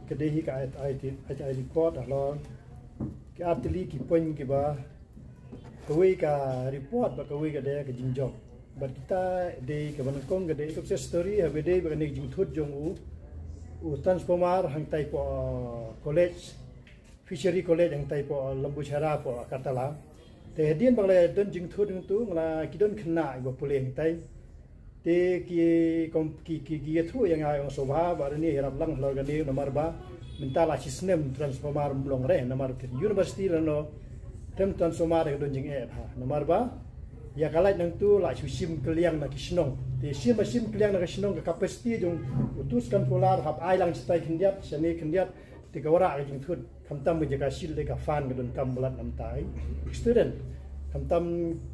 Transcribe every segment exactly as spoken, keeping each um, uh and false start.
Ka dei hi ka ai ai report halor ki artylli ki point kiba kawei ka report bad kawei ka dei ka jingjop. Bad kita dei kaba nyngkong ka dei success story haba dei ba kane ka jingthut jong u u transformer hangtai hapoh college, Fishery College hangtai hapoh Lambuchhara hapoh Agartala. Te hadien ba nga la don jingthut hangtu nga la ki don khynnah iba pule hangtai. Te ki kom ki ki ki ïathuh ïa nga ong sngewbha ba rani ïarap lang halor kane namar ba mynta la shi snem transformer ym long re namar ka university lano tem transformer ka don jingeh bha namar ba ïa ka light nangtu la shu shim kylliang na ki shnong. Te shim ba shim kylliang na ki shnong ka capacity jong utu skan solar hap ai lang shatai khyndiat shane khyndiat. Te ka wanrah ka jingthut khamtam ka jaka shield ka fan ka donkam ba lait namar ki student. Khamtam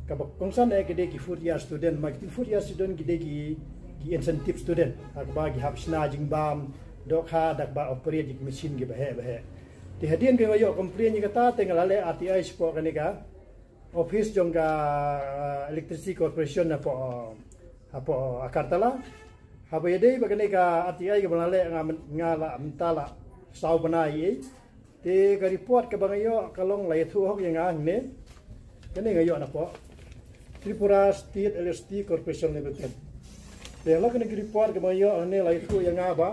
kaba kongsan eh ki dei ki fourth year student, ma ki fourth year student ki dei ki ki incentive student ha kaba ki hap shna jingbam dohkha da kaba operate ki machine kiba heh ba heh. Te hadien ba nga ïoh complain ïa kata te nga la leh R T I shapoh kane ka office jong ka, uh, Electricity Corporation hapoh, uh, hapoh Agartala. Haba ïadei bad kane ka R T I kaba nga la leh nga myn- nga la mynta la saw bnai. Te ka report kaba nga ïoh ka long la ïathuh hok ïa nga hangne. Kane nga ïoh napoh Tripura State Electricity Corporation Limited. Te la kane ka report kaba nga ïoh hangne la ïathuh ïa nga ba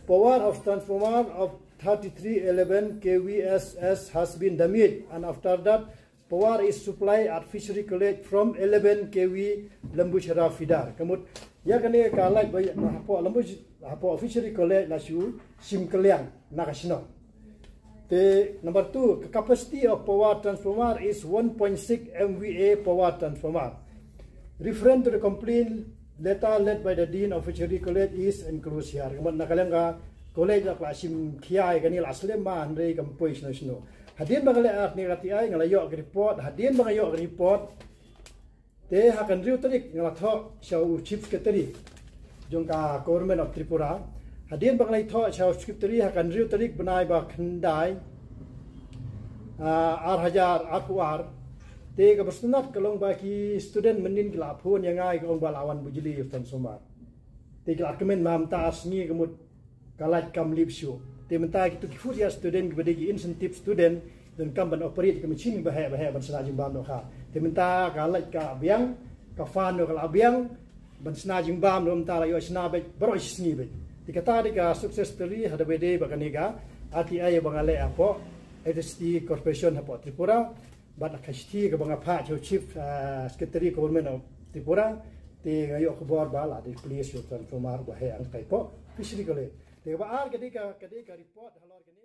power of transformer of thirty-three eleven K V S S has been damaged and after that power is supplied at Fishery College from eleven K V Lambuchhara feeder. Ka mut ïa kane ka light ba ïa hapoh Lambuch hapoh Fishery College la shu shim kylliang na ka shnong. Te number two, the capacity of power transformer is one point six M V A power transformer. Referring to the complaint letter led by the Dean of Fishery College is enclosed here. Ka mut na ka liang ka college la ka la shim khia ïa kane la slem ma hynrei kam poi shano shano. Hadien ba nga leh R T I nga la ïoh ka report, hadien ba nga ïoh ka report. Te ha ka hynriew tarik nga la thoh sha u Chief Secretary jong ka Government of Tripura. Hadien ba nga la thoh sha u Secretary ha ka hynriew tarik bnai ba khyndai, ah, ar hajar arphew ar. Te kaba sngewtynnat ka long ba ki student mynnin ki la phone ïa nga ki ong ba la wan bujli ïa u transformer. Te ki la kmen ma mynta ar sngi ka mut ka light kam lip shuh. Te mynta kitu ki fourth year student kiba dei ki incentive student donkam ban operate ka machine ba heh ba heh ban shna jingbam dohkha. Te mynta ka light ka la biang, ka fan ka la biang ban shna jingbam mynta la ïoh shna beit baroh shi sngi beit. Te kata dei ka success story haba dei bad kane ka R T I ba nga leh hapoh Electricity Corporation hapoh Tripura. Bad ka shithi kaba nga phah sha u Chief, ah, Secretary Government of Tripura. Te nga ïoh khubor ba la dei place ïa u transformer ba heh hangtai hapoh Fishery College. Te kaba ar ka dei ka, ka dei ka report halor kane.